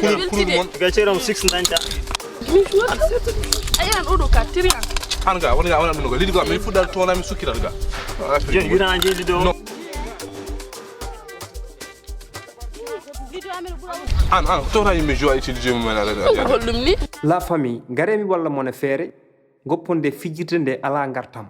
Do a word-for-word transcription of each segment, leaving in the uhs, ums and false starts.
Kulol kulol mon. Ga ceeram six dañta. Ayan oɗo ka tiriyan. An ga wona ga wona ɗum ga lidi ga min fuɗɗal toona min sukkiral ga. Jen yurana jeeli ɗo. No. An an tawta yimɓe jowa utilisé mumen ala. Holɗum ni? La famille, ngaree mi walla mon e feere, gopponde fijirde nde alaa ngartam.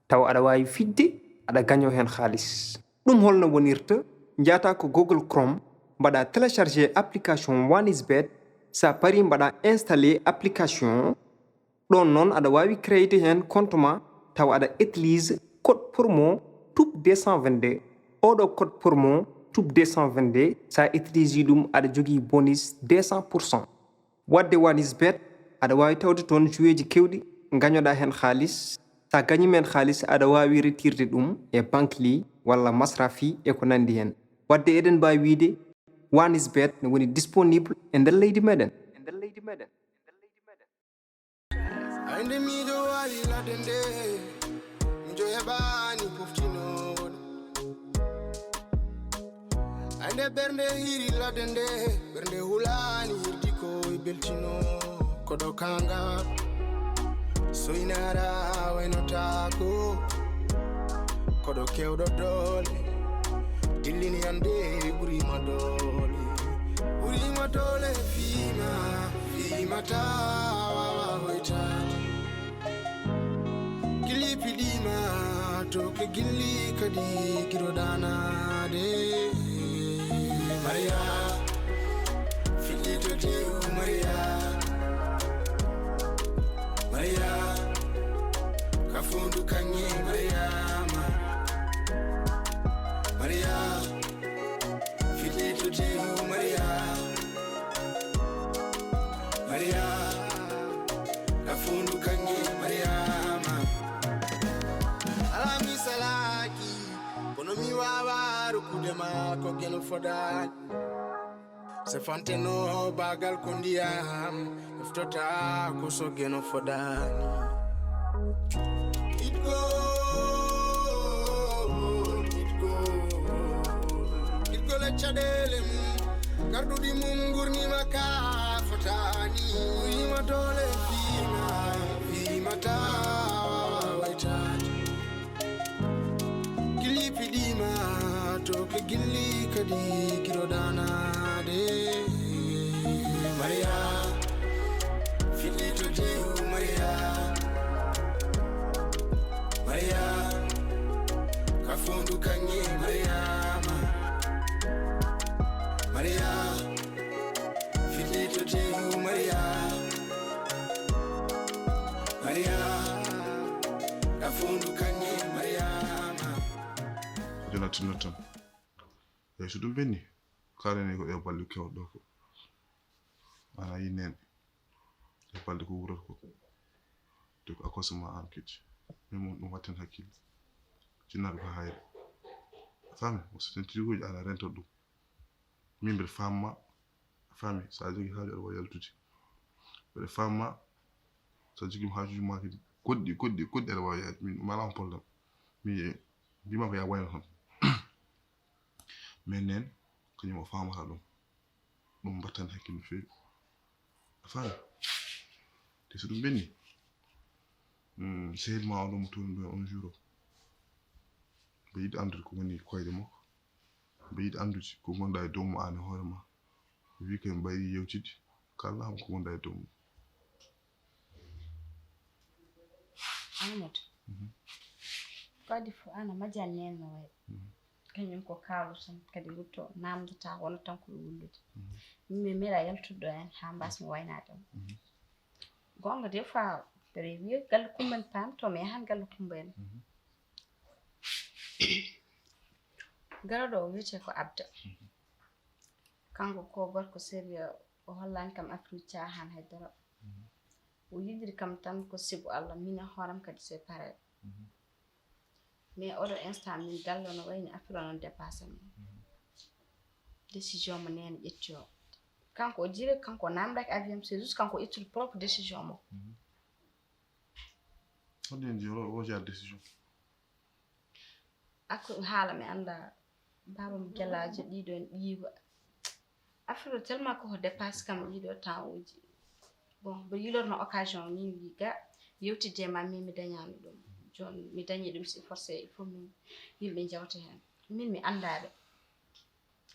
Tawa aɗa waawi fijde, aɗa gañoo heen haalis. Ɗum holno wonirta? Njaata ko Google Chrome, mbaɗa télécharger application One is Bet. Sa pari mbaɗa installer application. Ɗoon noon aɗa waawi créer heen compte ma, tawa aɗa utilise code promo tube deux cent vingt-deux. Oɗo code promo tube deux cent vingt-deux, sa utilise ɗum aɗa jogii bonus deux cent pour cent. Wadde One is Bet, aɗa waawi tawde toon joueeji keewɗi, ngañoɗaa heen haalis. Sa gañiima heen haalis, aɗa waawi retirde ɗum e Bankly walla Masrafi e ko nanndi heen. Wadde eɗen mbaawi wiyde One is Bet ne woni disponible e nder leydi meɗen. Aynde miijo waali ladde nde, miijo heɓaani poftinoowo ɗum. Ay nde ɓernde hiiri ladde nde, ɓernde hulaani hirdi ko e beltino. Koɗo kanga soynara waynotaako. Koɗo kewɗo doole, dillini ande ɓurima doole. Ɓurima doole fiima, fiima ta wawa hoytaade. Gilli piɗima to ke gilli kadi giroɗanade. Maria, fiɗɗi to tew Maria. Maria, ka fondu kaŋŋe Mariama. Maria, fiɗɗi to tew Maria. Maria, ka fondu kaŋŋe Mariama. Alaa mi salaaki, kono mi wawa rokkude ma ko geno fodaani. Se fanteno bagal ko ndiyam, eftota ko so geno fodaani. Itgo, itgo, itgo le caɗeele mum, garɗuɗi mum ngurnima ka fotaani. Uyima doole fiima, fiima ta wawa waytaade. Gilli piɗima to ke gilli kadi giroɗanade. Maria, fiɗɗi to tew Maria. Maria, ka fondu kaŋŋe Mariama. Maria, fiɗɗi to tew Maria. Maria, ka fondu kaŋŋe Mariama. Jonathan Norton. Eyi, so ɗum ɓenni, kaalani ko ɗe balɗe kewɗo ɗo ko. Ana yi nene. Ɗe balɗe ko wurata ko. Te ko accouchement an kadi. Min mo ɗum watten hakkille. Cinnaɗo ko hayre. A faami? So ten tigi gooji ana rento ɗum. Min mbeɗa faamma. A faami? So a jogii haaju aɗa waawi yaltude. Mbeɗa faamma. So a jogii haajuuji ma kadi. Goɗɗi, goɗɗi, goɗɗi aɗa waawi yaade. Min mi alaa on problème. Mi mbima ko ya wayno toon. Mais neen, kañum o faamata ɗum. Ɗum mbattani hakkille no feewi. A faami? Te so ɗum ɓenni, mm, sehil ma o ɗo mo toon ɗo on jour o. Mbeɗa yiɗi anndude ko woni koyɗe makko. Mbeɗa yiɗi anndude ko ngonɗa e dow mo aan e hoore ma. Wi kay mbayri yewtidde, kaalna am ko ngonɗa e dow mo. Amadou. Mhm. Ko adii fof aan a majjani neen no wayi. Mhm. Kañum ko kaalo tan, kadi wutto naamndata, wona tan ko ɓe wullude. Mhm. Min mi meeɗa yaltude ɗo heen haa mbasmi waynaade mo. Mhm. Goonga, des fois, mbeɗa wiya galle Kumba en paamto, mi yahan galle Kumba en. Mhm. Garooɗo o wiyetee ko Abda. Mhm. Kanko ko gorko sérieux, o hollaani kam affaire caahan hay dara. Mhm. O yiɗiri kam tan ko sibu Allah, min e hooram kadi c'est pareil. Mhm. Mais oɗo instant min galle no wayni affaire o noon dépassé mo. Mhm. Décision mo nene ƴetti o. Kanko o jiri, kanko o namdaki avion, c'est juste kanko o ƴettiri propre décision mo. Mhm. Hoɗum en jiro o jaar décision? Ako haala mi annda, baaba mo Gelaajo ɗiɗo en ɓiyigo. Affaire o tellement ko dépasse kam ɗiɗo temps uji. Bon, mbo yilorno occasion ni mi ga yewtidde ma, mais mi dañano ɗum. Jon mi dañi ɗum, c'est forcé, il faut min yimɓe jawta hen. Min mi anndaɓe.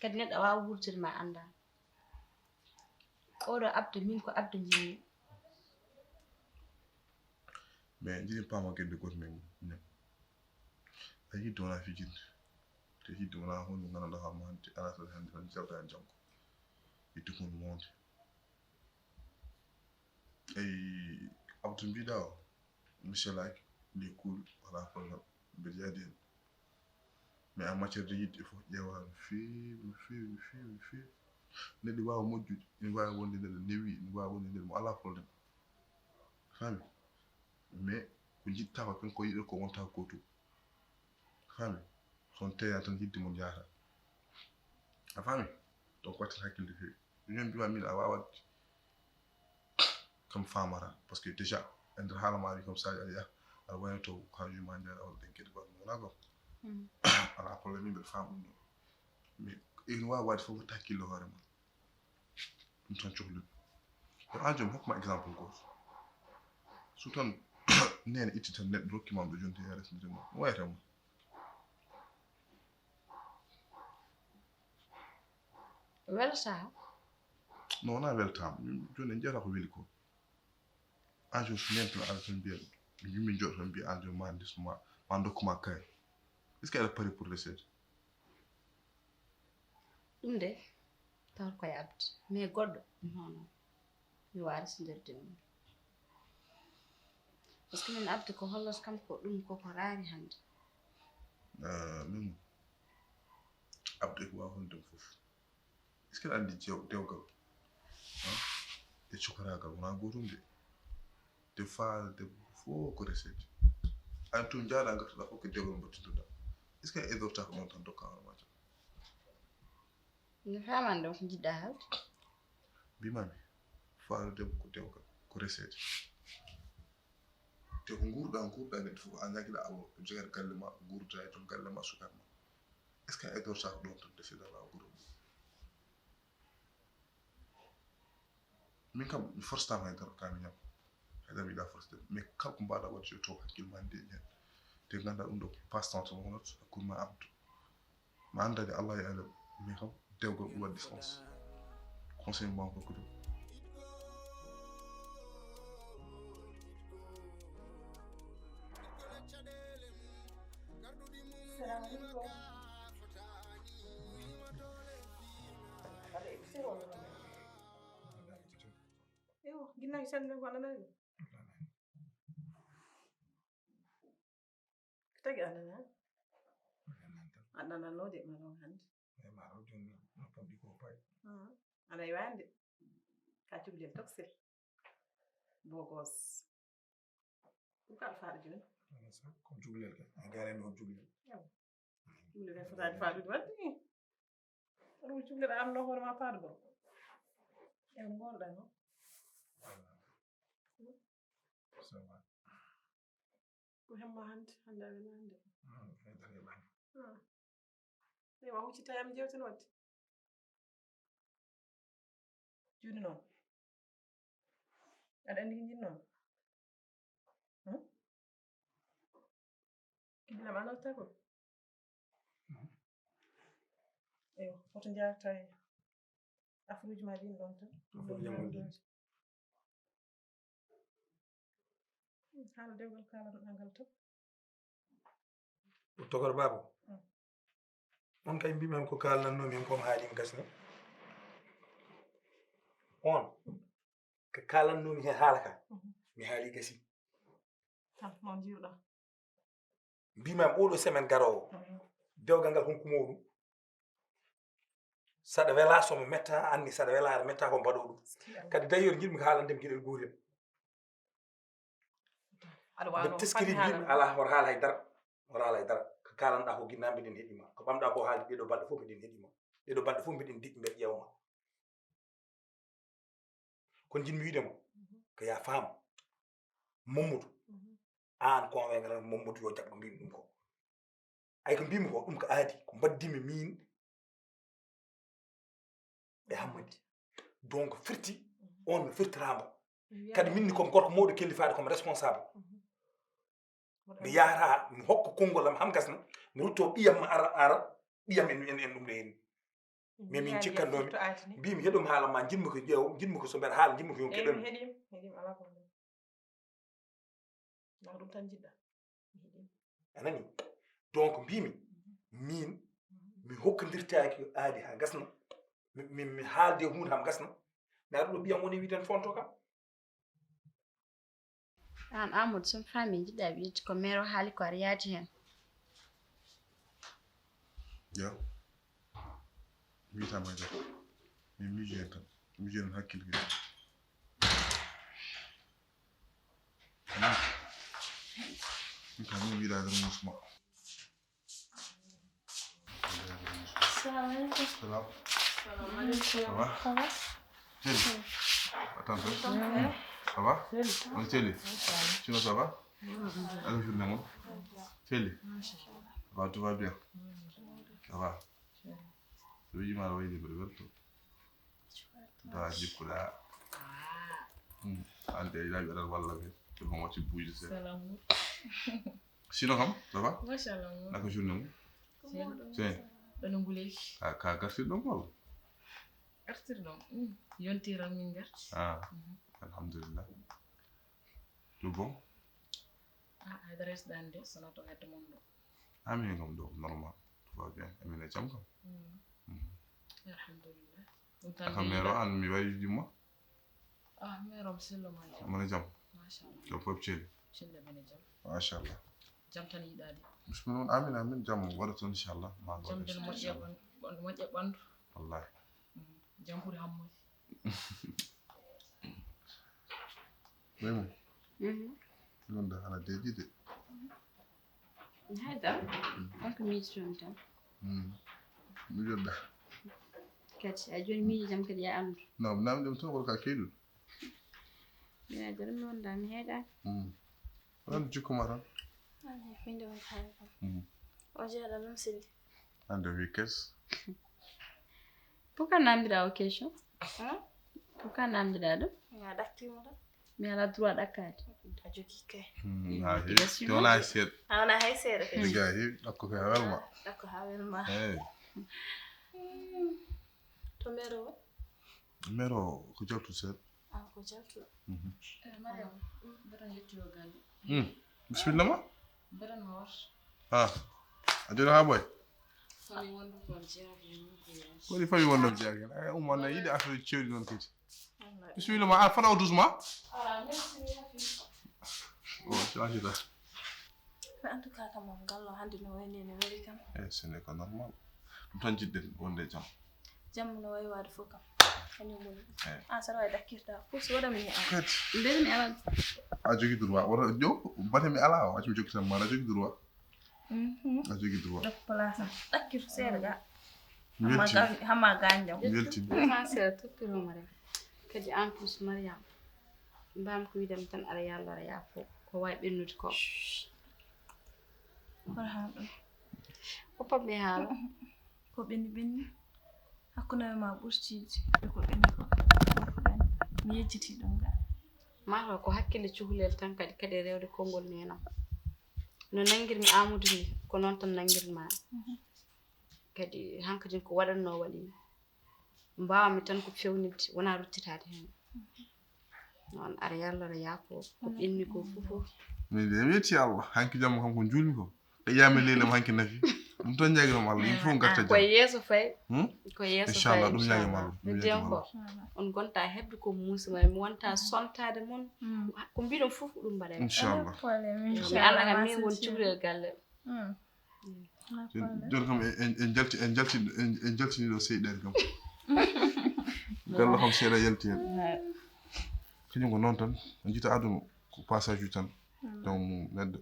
Kadi neɗɗo a wawa wurtude ma annda. Oɗo Abdou, min ko Abdou jinmi. Mais jini pama kedde goto men ñam. A yidde wona fijirde. Te yidde wona hunde ganduɗa hoore ma hande ala tan hande tan jalta hen janggo. Itti hunde monde. Eyi, Abdou mbiɗa o, monsieur Lac, les cool, wala problème. Mbeɗa yaadi hen. Mais en matière de yidde, il faut ƴeewa no feewi, no feewi, no feewi, no feewi. Neɗɗo wawa moƴƴude, ina wawi wonde neɗɗo newi, ina wawi wonde neɗɗo mo ala problème. Fami? Mais ko jiɗta ko kanko yiɗo ko wonta ko gotum. Fami? Son teya tan yidde mon yahata. A fami? Donc watten hakkille feewi. Ñon mbiwa min a wawa waɗde. Kam famata parce que déjà e nder haala ma wi comme ça aɗa yaha aɗa wayno to haaju ma njaara walla ɗen kadi baɗ wona gom. Ala problème yimɓe faam ɗum ɗon. Mais ene wawi waɗde fof mbatta hakkille hoore ma. Ɗum tan cohluɗo. Yo an joom hokkuma exemple goto. So tan nene itti tan neɗɗo rokki ma ɗo jonti e resnde mo wayata mo. Welata? Non, wona weltama. Joni en jeyata ko weli ko. An joni so nentino aɗa tan mbiya yummi jooɗo tan mbiya an joni ma ndisma ma dokkuma kay. Est ce que aɗa pari pour resede? Ɗum de tawata koye Abdi, mais goɗɗo non non. Mi wawa resondirde mum. Parce que min Abdi ko hollata kam ko ɗum koko raari hande. Min Abdi ko wawa hondem fof. Est ce que aɗa andi jew dewgal e cukaraagal wona gotum de. Te faala debbo fof ko resede. An tun jaaɗa gartuɗa fof ko dewgal mbattuɗa. Est ce que a edorta ko ɗon tan dokka hoore ma jam? Mi faman ɗon ko jiɗɗa haalde. Mbimami faala debbo ko dewgal ko resede. Te ko nguurɗa nguurɗa neɗɗo fof a ñagiɗa Allah ko jogat galle ma nguurda e toon galle ma sukat ma. Est ce que a edorta ko ɗon tan resede ala guro? Min kam mi forcetama haydara ka mi ñam haydara mi yiɗa forcede mais kala ko mbaɗa waɗde yo taw hakkille ma ndeeƴi hen te ganda ɗum ɗo passe temps tan wonat hakkude ma Abdou ma andani Allah e alam mais kam dewgal ɗum waɗi distance conseil mo hokkude. Salamu aleykum. Ewo, ginnaaji tan men ko a nanani ɗum. Ko tagi a nanani? A nananno de ma ɗon hannde. Eyi ma ɗo jooni noppam ɗi ko payi. Aɗa e wande. Ka cuklel toksel. Bogos. Ɗum ka alfaaɗo jooni. Comme cuklel kay. A garani on cuklel. Cuklel kay fotaani faaɗude wadde. Ɗum cuklel a anno hoore ma faaɗugol. E no ngorɗa no? Ça va. Ko hemma hannde, hannde a wela hannde. Ewa huccita yam jewte no wadde. Juuɗe noon. Aɗa anndi ko njiɗ noon? Hmm? Kiɗɗinam a nalta ko? Ewa, hoto njaarta e afruuji ma ɗin ɗon tan. Afruuji am ɗin. Haala dewgal kaalanɗaa ngal tan. Tokor baaba. On kay mbimi hen ko kaalannomi hen ko mi haali mi gasni. On ko kaalannomi hen haala ka mi haali gasi. Tan noon jiwɗa. Mbimi am oɗo semaine garowo dewgal ngal hon kumo ɗum. Saɗa wela somo metta anni saɗa wela aɗa metta ko mbaɗo ɗum. Kadi d'ailleurs jiɗmi ko haalande mi gueɗel gotel. Mbe teskiri mbimi ala hoto haal hay dara. Hoto haal hay dara. Ko kalanɗa ko ginna mbeɗen heɗima ko ɓamɗa ko haalde ɗeɗo balɗe fof mbeɗen heɗima. Ɗeɗo balɗe fof mbeɗen deƴƴi mbeɗa ƴeewma. Kono jiɗmi wiide ma ko ya faam. Mamadou an convaincre Mamadou yo jaɓ ko mbimi ɗum ko. Ay ko mbimi ko ɗum ko aadi ko mbaddimi min. e Hammadi. Donc firti, on no firtiraama. Kadi min ni comme gorko mawɗo kellifaade comme responsable. Mi yahata, mi hokka konngol am, ham gasna, mi rutto ɓiyam ma ara, ara, ɓiyam en, en, en ɗum ɗo henni. Mais min cikkannoomi, mbimi heɗum haala ma, njiɗmi ko ƴeew, njiɗmi ko so mbeɗa haala, njiɗmi ko yonki ɗon. Heɗim, heɗim, ala problème. Ndax ɗum tan njiɗɗa. Mi heɗim. A nani? Donc mbimi, min, mi hokkondirtaaki aadi haa gasna, mi, mi, mi haalde huunde ham gasna, mi aɗa ɗo ɓiyam woni wiiden fonto kam. Aan Amadou, so mi faamii, njiɗɗaa wiide ko meer o haali ko aɗa yaadi heen. Yo. Wiyata ma jaɓa. Min miijo heen tan. Miijo heen hakkille kadi. Min kam min wiɗa nder musma. Salam. Ça va? Chéri. Attends. Ça va? On est chéri. Sinon ça va? Allez journée mon. Chéri. Ça va, tout va bien? Ça va. Ɓe yima aɗa wayni mbeɗa welto. Da jikkuɗa. Ande ina mbiɗa walla ɓe. Ɓe mo watti buuji seeɗa. Sino kam, ça va? Machallah. Naka journée mum? Sen. Ɗono nguleyki. Ka ka gartir ɗon walla? Gartir ɗon. Yontiran min garti. Ah. Alhamdulillah. Ɗum bon? Ah, adresse ɗan de sono to hedde mon ɗo. Amin kam ɗo normal. Tout va bien. Amin e jam kam. Alhamdulillah. Ɗum tan. Aka mero an mi wayi jumma. Ah, mero mi sello ma jam. Mana jam. Machallah. Jam fof celi. Celle bene jam. Machallah. Jam tan yiɗaade. Bismillah, amin amin, jam waɗa toon inchallah. Ma jam den moƴƴe ɓandu. Moƴƴe ɓandu. Wallahi. Jam ɓuri hammude. Ɓay mum. Ɗum da ana deeƴi de. Hay dara. Holko miijoton tan? Mijoɗɗa. Kadi a joni miijo jam kadi ya anndu. Non, mi namdi ɗum tan wala ka keyɗuɗo. Mina jara mi wonda mi heeɗa. Wala jikku ma tan. Min de wonta hen kam. O jeeɗa ɗum selli. Hande wi kes. Pourquoi namdiɗa o question? Pourquoi namdiɗa ɗum? Nga ɗakkimo tan. Mi ala droit ɗakkaade. A jogii kay. Te wona hay seeɗa. A wona hay seeɗa kay. Diga heewi ɗakko kay a welma. Ɗakko ha welma. Eyi. To mero o? Mero ko jaltu seeɗa. Ah, ko jaltu. Bisimilla ma. Ah. A joni ha boy. Woni fami wonde jeyagen. Ay umma na yiɗi affaire cewɗi noon kadi. Bisimilla ma, a fana o doucement. O changita. Mais en tout cas kam on gallo hande no wayni no wari kam. Eh, ce n'est pas normal. Ɗum tan jiɗɗen wonde e jam. Jam no wawi wade fof kam. Kañum woni. Eh. An saɗa wawi ɗakkirta fof so waɗa mi an. Kadi. Mbele mi ala. A jogi droit wota ƴew bate mi ala o accu mi jokkitan ma aɗa jogi droit. Mhm. A jogi droit. Dok place am. Ɗakkir seeɗa ga. Hamma gañjam. Weltin. Français tokkiroma rek. Kadi en plus Mariam. Mbam ko wiidam tan aɗa yallo aɗa yaafo ko wawi ɓennude ko. Kono haa ɗo. Ko pammi haala. Ko ɓenni ɓenni. Hakkunde ma ɓurtiiji e ko ɓenni ko. Ko ɓenni. Mi yejjiti ɗum ga. Mataw ko hakkille cukalel tan kadi kadi e rewde konngol nenam. No nanngirmi Amadou ni ko noon tan nanngirmi ma. Kadi hankadin ko waɗatnoo waɗiima. Mbaawmi tan ko feewnitde wonaa ruttitaade heen. Noon aɗa yallo aɗa yaafo ko ɓenni ko fof fof. Min de mi yetti Allah hanki jamma kam ko njuulmi ko. Ƴami leylam hanki nafi. Ɗum tan ñaagirmi Allah yimɓe fof ngarta jam. Ko yeeso fay. Ko yeeso fay inchallah ɗum ñaagirmi Allah. Ɗum ñaagirmi Allah. On ngonta heɓde ko muusi ma mi wonta sontaade mon. Ko mbiɗon fof ko ɗum mbaɗa. Inchallah. Mi annda kam min woni cukalel galle. Joni kam en jalti en jalti en jaltini ɗo seyɗeede kam. Gallo kam seeɗa yalti hen. Kañum ko noon tan, a jiita aduna ko passage uji tan. Donc neɗɗo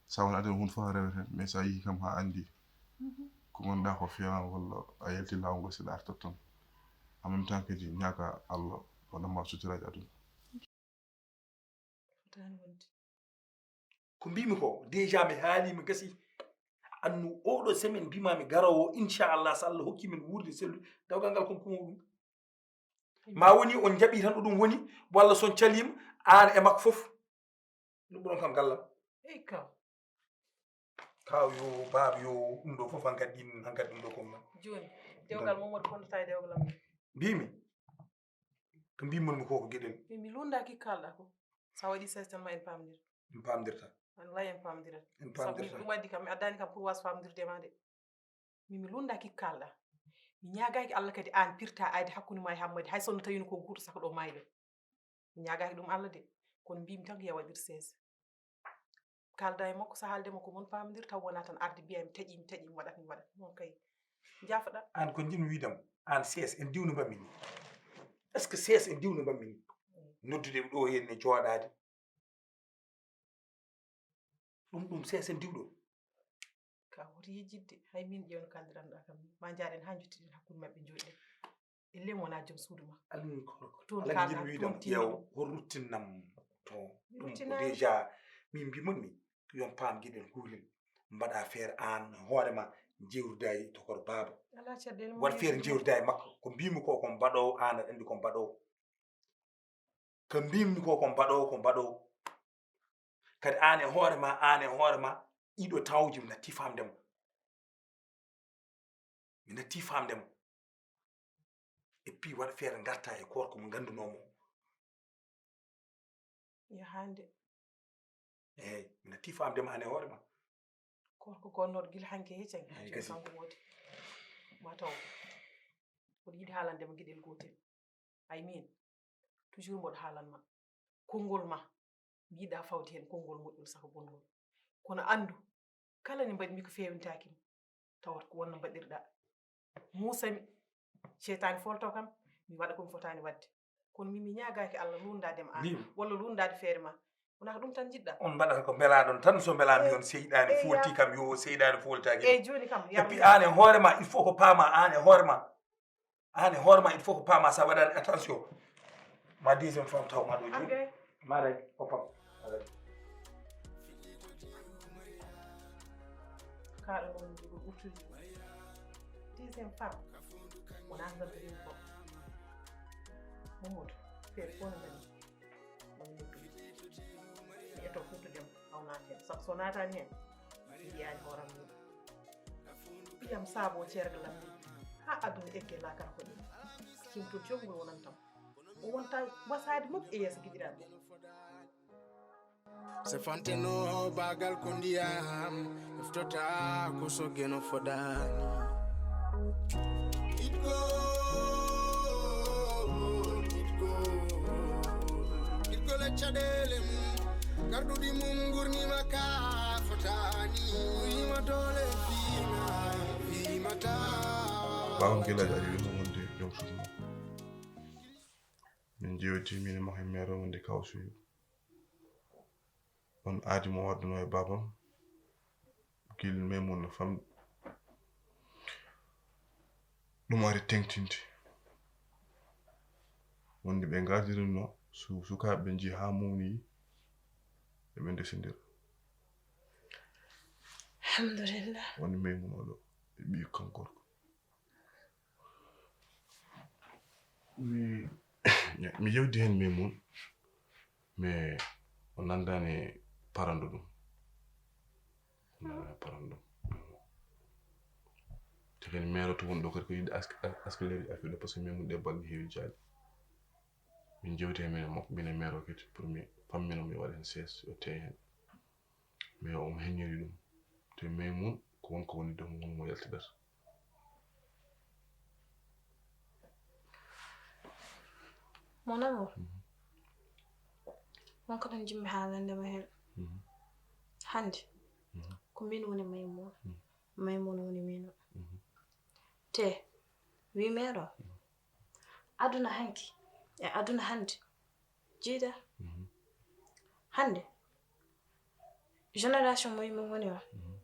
sa woni aduna hunde fof a rewete mais sa yeehi kam ha andi ko gonɗa ko fewama walla a yalti lawol ngol seeɗa artat tan. En même temps kadi ñaaka Allah waɗanma suturaji aduna. Fotaani wonde. Ko mbimi ko déjà mi haalima gasi. Annu oɗo semaine mbimami garowo inchallah so Allah hokki min wuurde sellude dawgal ngal kon kumo ɗum. Ma woni on jaɓi tan ɗo ɗum woni, walla son caliima, aan e makko fof. Ɗum ɗon kam gallam. Ey kam. Kaw yo, baaba yo, ɗum ɗo fof hankadi ɗin, hankadi ɗum ɗo ko. Jooni, dewgal Mamadou fondata e dewgal am. Mbimi, ko mbimon mi ko, ko geɗel. Mi, mi lunda ki kalɗa ko. Sa waɗi seize tan ma en pamdir. En pamdirta. Wallahi en pamdirat. En pamdirta. Sabu ɗum addi kam, mi addani kam pour was pamdirde ma de. Mi, mi lunda ki kalɗa. Mi ñaagaki Allah kadi aan pirta ayde hakkunde ma e Hammadi, hay sonno tawino ko guuto saka ɗo mayɗo. Mi ñaagaki ɗum Allah de. Kono mbimi tan ko ya waɗir seize. Kalda e makko, sa haalde makko mon pamdir, taw wona tan arde mbiya mi taƴi, mi taƴi, mi waɗat, mi waɗat. Non kay. Jaafoɗa. Aan ko njinmi wiidam, aan seize en diwno mbammi ni. Est-ce que seize en diwno mbammi ni? Noddude ɓe ɗo heen ne jooɗaade. Ɗum, ɗum seize en diwɗo. Ka woti yejjitde, hay min ƴeewno kaldiranɗa kam. Ma njaaɗen haa njottiɗen hakkunde maɓɓe njooɗiɗen. E lem wona joom suudu ma. Almin ko, ko toon alaa kalɗa, jiɗmi wiide toon tinni yeew, ɗum. Hol ruttinnam to? Mi ɗum ko ruttinaani. Déjà, min mbimanmi, yon paam giɗen kuulel. Mbaɗa feere aan hoore ma, jewruda e tokor baaba. Alaa caɗeele mum. Waɗ feere jewruda e makko. Ko mbimi ko, ko mbaɗowo, aan aɗa anndi ko mbaɗowo. Ko mbimi ko, ko mbaɗowo, ko mbaɗowo. Kadi aan e hoore ma, aan e hoore ma, ɗiɗo tawji mi natti famde mo. Mi natti famde mo. Et puis waɗ feere ngarta e koorko mo ngannduno mo. Yahande. Eey, mi natti famde ma aan e hoore ma. Koorko gonnoɗo gila hanke he can. Eey, gasi. Kanko wodi. Ma taw. Woɗi yiɗi haalande mo geɗel gotel. Ay min, toujours mboɗo haalan ma. Konngol ma, mi yiɗa fawde heen konngol moƴƴol saka bonngol. Kono anndu, kala nde mbaɗmi ko feewintaaki mi, tawat ko wonno mbaɗirɗa. Muusami, seytaane folto kam, mi waɗa ko mi fotaani waɗde. Kono min mi ñaagaaki Allah luundaade ma aan, walla luundaade feere ma. Wonaa ko ɗum tan njiɗɗa? On mbaɗata ko mbelaɗon tan, so mbelami on seyɗaani folti kam, yo seyɗaani foltaaki. Eey, jooni kam, et puis aan e hoore ma, il faut ko paama aan e hoore ma. Aan e hoore ma, il faut ko paama, sa waɗaani attention. Ma deuxième femme taw ma ɗo jooni. Maray, ko pam. Maray. Kaɗo ɗon ɗo ɓurtude. Deuxième femme. Wona ngam ɗum ko. Mamadou, feere fof no mbaɗi. Woni no ɗum. Mi etto fuɗɗude mo, haw naati heen. Sabu so naataani heen, mi yiyaani hooram ni. Ɓiyam saabo ceergal am ni. Haa aduna egge laakara ko ni. Cimtol cewngol wonantam. O wonta wasaade mum e yeeso giɗiraaɓe. Sefanteno bagal ko ndiyam, eftota ko so geno fodaani. Kiɗgol, kiɗgol, kiɗgol e caɗeele mum, garɗuɗi mum ngurnima ka fotaani. Uyima doole fiima, fiima tawa. Ɓaawo Gelaajo ari wimo wonde joom suudu makko. Min jewti min e makko e meere o wonde Kaw Suyu. On aadi mo wadduno e baabam, gil Maymuna fam ɗum ari teŋtinde. Wonde ɓe ngardirinno su-, sukaaɓe ɓe njiyi haa mawni, eɓe ndesindira. Alhamdulillah. Woni Maymuna oɗo, e ɓiyi kanko gorko. Mi, mi yewdi heen Maymuna, mais o nanndaani parando ɗum. O nanndaani parando ɗum. Te kadi meere to won ɗo kadi ko yiɗde ask-, askeleeji affaire ɗo, par ce que Maymuna ɗe balɗe heewi jaali. Min jewti heen min e makko, min e meere o kadi pour mi fammina mo, mi waɗa heen sees, o teey heen. Mais omo heññori ɗum. Te Maymuna ko won ko woni ɗum, won mo yaltidata. Mon amour, mhm, won ko ɗon jimmi haalande ma heen. Mhm. Hannde, mhm, ko min woni Maymuna. Mhm. Maymuna woni min o. Mhm. Te, wi meeɗo, mhm, aduna hanki e aduna hannde, jiida. Mhm. Hannde, génération mo yimɓe ngoni o, mhm,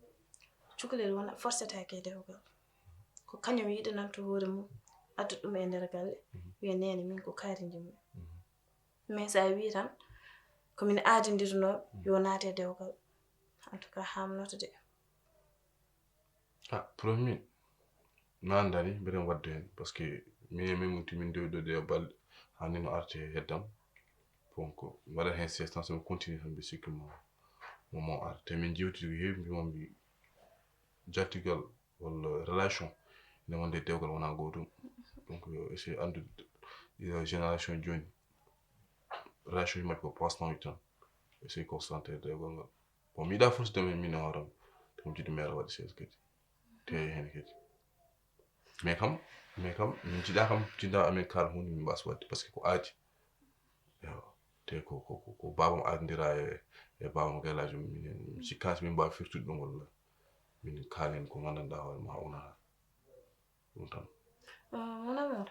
cukalel wona forcetake e dewgal. Ko kañum yiɗananto hoore mum, adda ɗum e nder galle, mhm, wiya neene min ko kaari njimmi. Mhm. Mais so a wi tan, ko min aadindirno, mhm, yo naate e dewgal. En tout cas, haamnoto de. Ah, premier, mi anndani, mbeɗen waɗde heen, par ce que min e Maymuna min dewi ɗo ɗe balɗe, Hannde no arte heddam. Donc, mi waɗat heen sieste tan, so mi continue tan, mbi sikki mo, mo, mo ar. Te min jewtidi ko heewi, mbimammi jattigal walla relation ene wonde e dewgal wonaa gootum. Donc, yo essayer anndude, yo génération jooni, relation ji maɓɓe ko passe-temps tan. Essayer concentré e dewgal ngal. Bon, mi yiɗaa forcé de min, min e hoore am. Te mi jiɗi maire waɗi sieste kadi. Te heen kadi. Mais kam, mais kam, min jiɗaa kam, jiɗaa amin kaal huunde min mbaasa waɗde, parce que ko aadi. Yo, te ko, ko, ko, ko baabam aadindira e, e baabam gaylaajo mum, minen, mi sikkaani so min mbaawi firtude ɗum walla min kaalen ko nganndanɗaa hoore ma wonata. Ɗum tan. Ah, mon amour.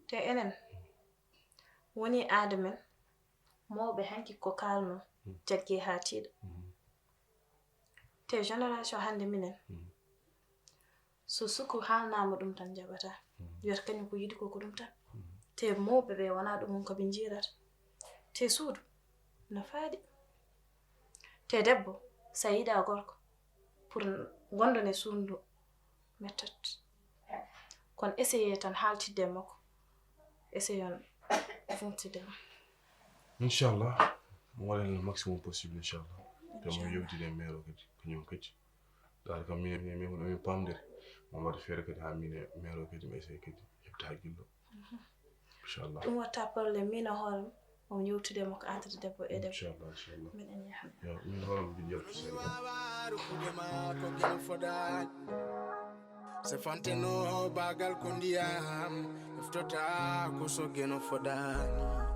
Te enen, woni aada men, mawɓe hanki ko kaalno, Mm. Jagge haa tiiɗa. Mm. Te génération hannde minen, Mm. so suku haalnaama ɗum tan jaɓata. Mm. Wiyata kañum ko yiɗi ko, ko ɗum tan. Mm. Te mawɓe ɓe wonaa ɗum on ko ɓe njiirata. Te suudu no faaɗi. Te debbo, so a yiɗaa gorko, pour gondon e suudu, mettat. Kono essayez tan haaltidde e makko. Essayons fintide. Inchallah, mo waɗen le maximum possible, inchallah. Te mo Inchallah. Yewtide e maire o kadi, kañum kadi. Daal kam min, min, min, min pamdiri. Mo waɗa feere kadi haa min e maire o kadi, mi essaye kadi heɓta hakkillo. Inchallah. Ɗum watta problème, min e hoore am, on yewtude e makko entre debbo e debbo. Inchallah, inchallah. Min en yahan. Yo, min hoore am mbiɗo yaltu seeɗa. Rukude ma ko geno fodaani. Se fanteno bagal ko ndiyam, eftota ko so geno fodaani.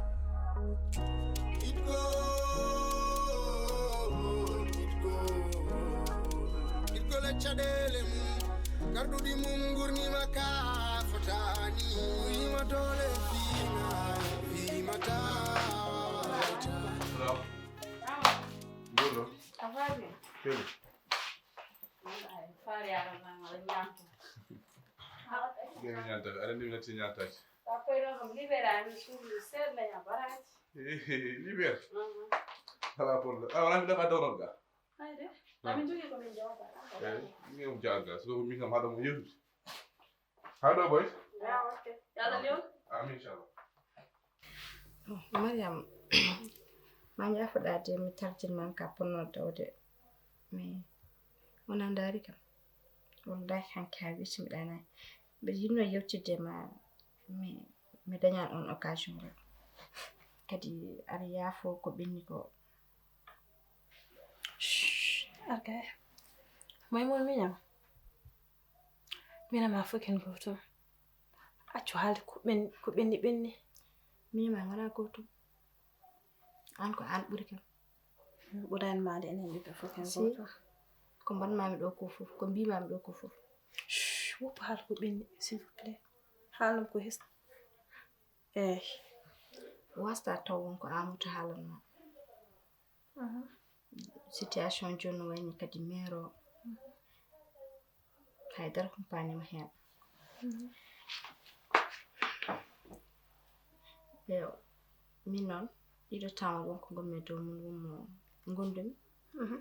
Itgo, itgo, itgo le caɗeele mum, garɗuɗi mum ngurnima ka fotaani. Wima doole fina, fima tawata. Hello. Hello. Keli. Faare yaara ma, ma ñaamta. Ngeen ñaanta, aɗa andi mi natti ñaantaji. Papa ɗo kam libéré ami suudu seeɗa ña baraji. Libéré. Ala problème. Ah, wala mi dafa dawral ga. Ayde. Ami jogi ko min jawta. Eh, mi o jaga. So ko mi kam haɗa mo yeru. How do, boys? Yeah, okay. Yalla lew. Amin, inchallah. Mariam, ma njaafoɗaa de mi tarjin man ka ponno dawde. Mais wona ndaari kam. Wallahi hanki haa wisi mi ɗaanaay. Mbiɗa yiɗno yewtidde ma mi, mi dañan on occasion rek. Kadi aɗa yaafo ko ɓenni ko. Shh, Arkaya. Maymuna miñam. Min e ma fof ken gootum. Accu haalde ko ɓen-, ko ɓenni ɓenni. Min e ma ngalaa gootum. Aan ko aan ɓuri kam. Ɓuraani ma de, enen ɓiɓɓe fof ken gootum. Ko mbaɗ-maa-mi ɗo ko fof, ko mbiy-maa-mi ɗo ko fof. Shh, woppu haal ko ɓenni, s'il vous plaît. Haalnam ko hes-, eey. Wasta taw won ko aan wota haalan ma. Mhm. Situation jooni no wayni kadi maire o. Mhm. Haydara humpaani ma heen. Mhm. Eyo, min noon, ɗiɗo temps wonko ngonmi e dow mum, wonmo ngondumi. Mhm.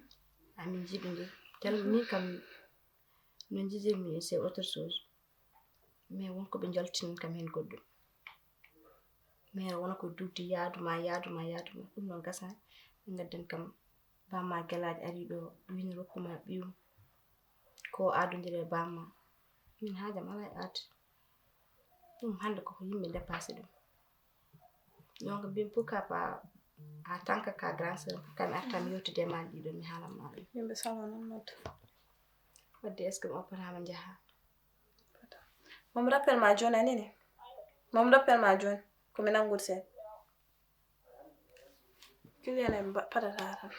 Amin njiɗondiri. Tel min kam, no njiɗirmi, c'est autre chose. Mais wonko ɓe njaltinan kam heen goɗɗum. Mais wona ko duuti yaadu ma, yaadu ma, yaadu ma. Ɗum noon gasani. Ɓe ngaddan kam bamma gelaajo ari ɗo, wini rokku ma ɓiyum. Ko adondire e bamma. Min haajam alaa e aat. Ɗum hannde koko yimɓe dépassé ɗum. Donc, mbimi, pourquoi pas, en tant que ka grande sœur, pourquoi mi arta mi yewtude e ma ɗiɗo, mi haalan ma ɗum. Yimɓe salon noon nodda. Wadde, est-ce que mi oppataama njaha? Moom rappel ma jooni a nini? Moom rappel ma jooni, ko mi nanngude seen. Client en mba-, padata tan.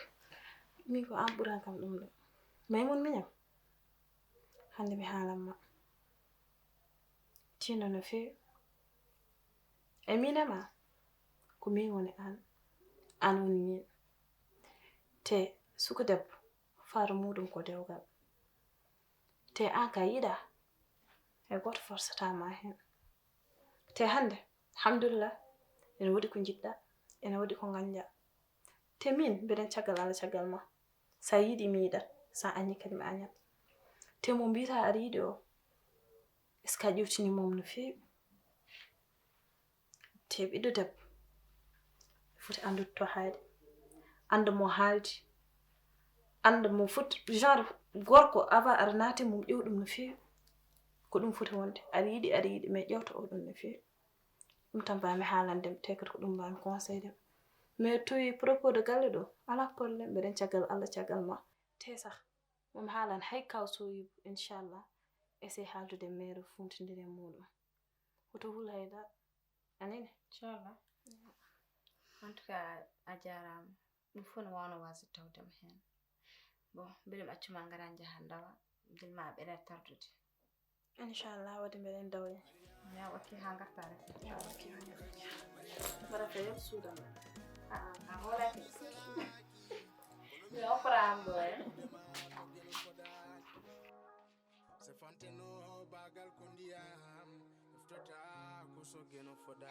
Min ko aan ɓuran kam ɗum ɗo. Maymun miñam. Hannde mi haalan ma. Tiindo no feewi. E miin e ma, ko miin woni aan, aan woni miin. Te suka debbo, faaro muuɗum ko dewgal. Te aan ka yiɗaa, hay gooto forsataa ma heen. Te hannde, alhamdulillah, ene woodi ko njiɗɗaa, ene woodi ko nganjaa. Te miin, mbeɗen caggal Allah, caggal ma. So a yiɗi mi yiɗat, so a añi kadi mi añat. Te mo mbiyataa aɗa yiɗi o, est-ce que a ƴeewtini mum no feewi? Te ɓiɗɗo debbo foti anndude to haaɗi, annda mo haaldi, annda mo foti genre gorko avant aɗa naati mum ƴeew ɗum no feewi. Ko ɗum foti wonde, aɗa yiɗi aɗa yiɗi mais ƴeewta o ɗum no feewi. Ɗum tan mbawmi haalande mo te kadi ko ɗum mbawmi conseillede mo. Mais to propos de galle ɗo alaa problème, mbeɗen caggal Allah caggal ma. Te sah momi haalan hay kaw Soyibu, inchallah. Essaye haaldude e meere funtindire e muuɗum. Hoto hul hay dara. A nani? Inchallah. En tout cas a jaaraama. Ɗum fof no waawno waasde tawde ma heen. Bon, mbiɗa mi accu ma ngara njaha ndawa gila ma a ɓeɗa tardude. Inchallah, waɗi mbeɗen dawya. Ya wakki haa ngarta rek. Ya wakki haa ngarta. Mbaɗa ko yer suudan. Aa a hoolaki. Mi opra am ɗo e. Se fanteno bagal ko ndiyam. Uftata ko so geno foda.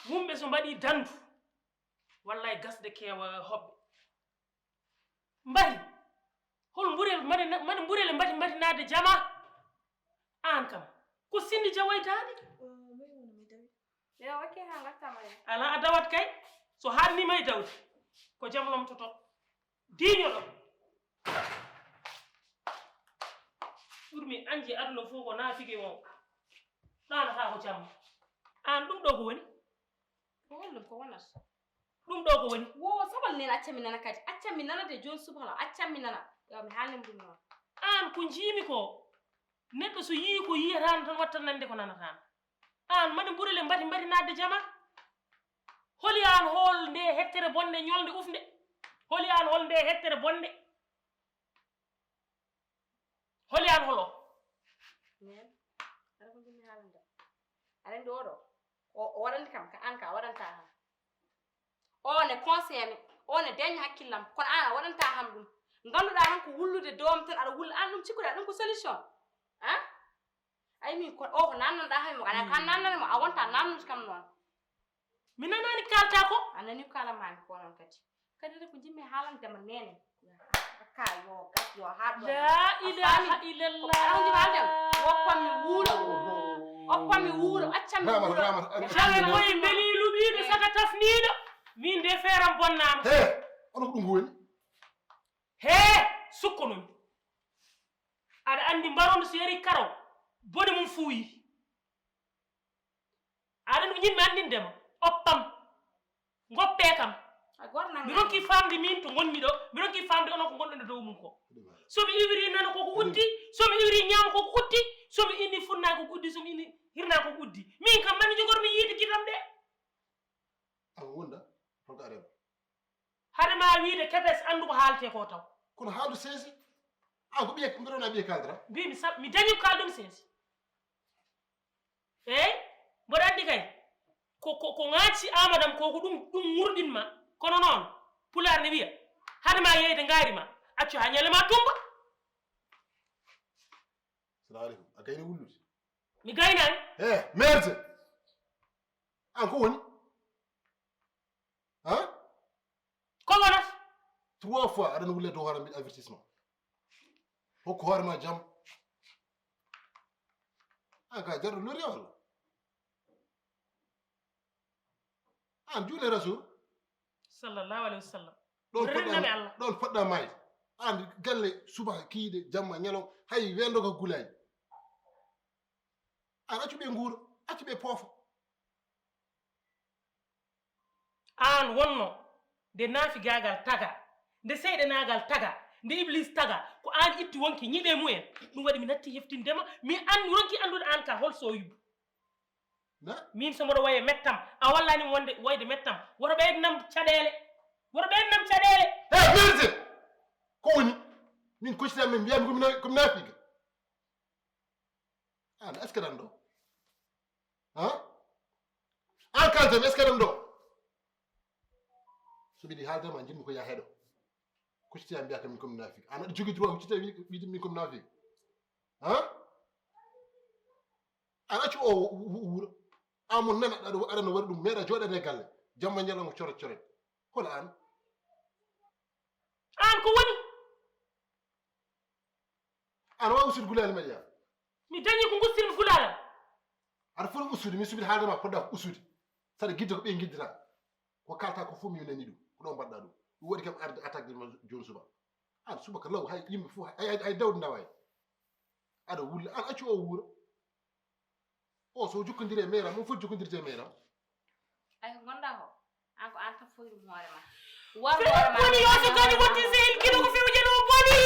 Wumɓe so mbaɗi dandu wallay gasde keewa hoɓɓe. Mbari hol mburel mbaɗi mbaɗi mburel e mbati mbatinaade jama. Aan kam ko sinndi jawaytaade. Yo wakke ha gattama ya. Ala a dawat kay. So haannima e dawde ko jam lomtoto. Diiñoɗo. Ɓurmi anji aduna fof ko naafige o ɗaanata ko jamma. Aan ɗum ɗo ko woni? Ko woni ɗum ko wonata? Ɗum ɗo ko woni? Wo sabal nen acca mi nana kadi acca mi nana de joni subaka acca mi nana. Yo mi haalnima ɗum noon. Aan ko njiimi ko neɗɗo so yii ko yiyataano tan watta nande ko nanataano. Aan mani mburele mbati mbati naatde jama. Holi aan hool nde hettere bonde ñolde ufnde? Holi aan hol nde hettere bonde? Holi aan holo? Neen aɗa ko jinmi haalande aɗa anndi oɗo o waɗanti kam ka aan ka waɗanta kam. O ne conseillé mi o ne deña hakkillam kono aan a waɗanta kam ɗum. Ngannduɗaa tan ko wullude doom tan aɗa wulla aan ɗum cikkuɗaa ɗum ko solution. An ay min ko o ko nannanɗaa hay mo aɗa ka nannane mo a wonta nannude kam noon. Mi nanaani kaalta ko. A nani ko kaalammaami ko noon kadi. Kadi ko jimmi haalande ma nene. Ka yo gas yo haɗ. La ilaha illallah. Oppami wuuro. Oppami wuuro accami wuuro. Jawe koye mbeli luɓiiɗo saka tafniiɗo. Min de feeram bonnaama. He ono ko ɗum woni? He sukko noon. Aɗa anndi mbarondo so yari karo bone mum fuuyi. Aɗa ɗum yimɓe anndinde ma oppam. Ngoppe kam. Mi ronki famde min to ngonmi ɗo mi ronki famde onon ko ngonɗon e dow mum ko. So mi iwiri nana koko uddi. So mi iwiri ñaama koko uddi. So mi inni funna koko uddi so mi inni hirna koko uddi. Min kam mani jogor mi yiide gitam ɗe. Awa wonda holko arema? Hade ma wiide kepes anndu ko haalte ko taw. Kono haaldu seesi. An ko ɓiye mbeɗa wona ɓiye kaldra. Mbimi sa mi dañi ko kaaldumi seesi. Eey mboɗo anndi kay ko ko ko ŋaacci amadam ko ko ɗum ɗum murɗin ma. Kono noon pulaar ne wiya hade ma yeyde ngaari ma accu haa ñalle ma tumba. Salamu aleykum a gayni wullude. Mi gaynaani. E merde. An ko woni? Hein? Ko wonata? Trois fois aɗana wulle dow hoore mbiɗa avertissement. Hokku hoore ma jam. An ka jarɗo lori walla? An juule rasul. Sallallahu alayhi wa sallam. Ɗon poɗɗa maayde an galle suba kiide jamma ñalo hay wendo ka gulaani. An accu ɓe nguura accu ɓe poofa. Aan wonno nde naafigaagal taga, nde seyɗenaagal taga, nde Ibliis taga, ko aan itti wonki ñiɓe mumen. Ɗum waɗi mi natti heftinde ma, mi an ronki anndude aan ka hol Sooyibu. Miin so mboɗo waye mettam, a wallaani wonde wayde mettam, woto ɓeydnam caɗeele, woto ɓeydnam caɗeele. He merde! Ko woni? Min koccitaa min mbiyaa mi ko mi naafiga. An est-ce que ɗan ɗo? An? An kalten est-ce que ɗan ɗo? So mbiɗi haalde ma njimmi ko yaa heɗo. Kucciti am mbiya kam min comme naafik. An aɗa jogii droit kucciti wiide min comme naafik. An accu o wu- wu- wuura. An mo nana aɗa aɗa no waɗi ɗum meeɗa jooɗade e galle. Jamma ñalawma coret coret. Hola an? An ko woni? An wawi ustude gulaali meɗa? Mi dañi ko gustirmi gulaalam. Aɗa foti ustude, mi subit haalde ma poɗɗa ko ustude. Saɗa gidda ko ɓe giddata. Ko kalta ko fof mi nani ɗum. Ko ɗo mbaɗɗa ɗum. Ɗum waɗi kam arde attaque de jooni suba. An subaka law hay yimɓe fof hay hay dawde ndawa hay. Aɗa wulla an accu o wuura. O so jokkondiri e meeram, on foti jokkondirde e meeram. Ay ko gonɗa ko an ko an tan foti ɗum hoore ma. Feere boni yo so gañi wotti sehil kino ko few jeno boni.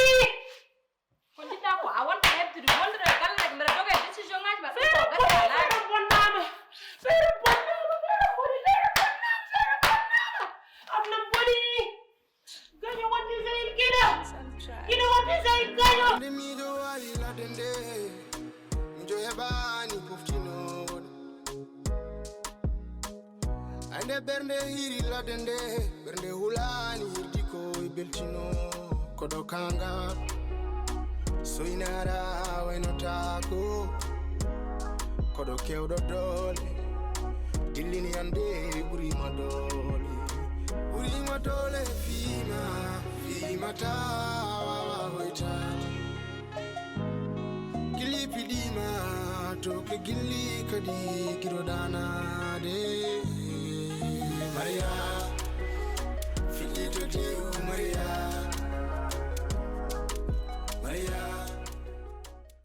Ko jiɗɗa ko a wonta heɓtude wondude e galle rek mbeɗa joga e décision ngaji mbaɗa. Feere boni feere bonnama. Feere bonnama feere boni feere bonnama feere bonnama. Am nam boni. Gaño wonti sehil kino. Kino wonti sehil gaño. Nde miɗo wawi ladde nde mijo heɓani poftinoɗo. Ande ɓernde hiri ladde nde ɓernde hulani hirdi ko e beltino. Koɗo kanga soynara waynotako. Koɗo kewɗo doole dillini ande ɓurima doole. Ɓurima doole fima fimata wawa hoytade. Gilli piɗima toke gilli kadi giroɗanade. Maria fiɗɗito tew maria.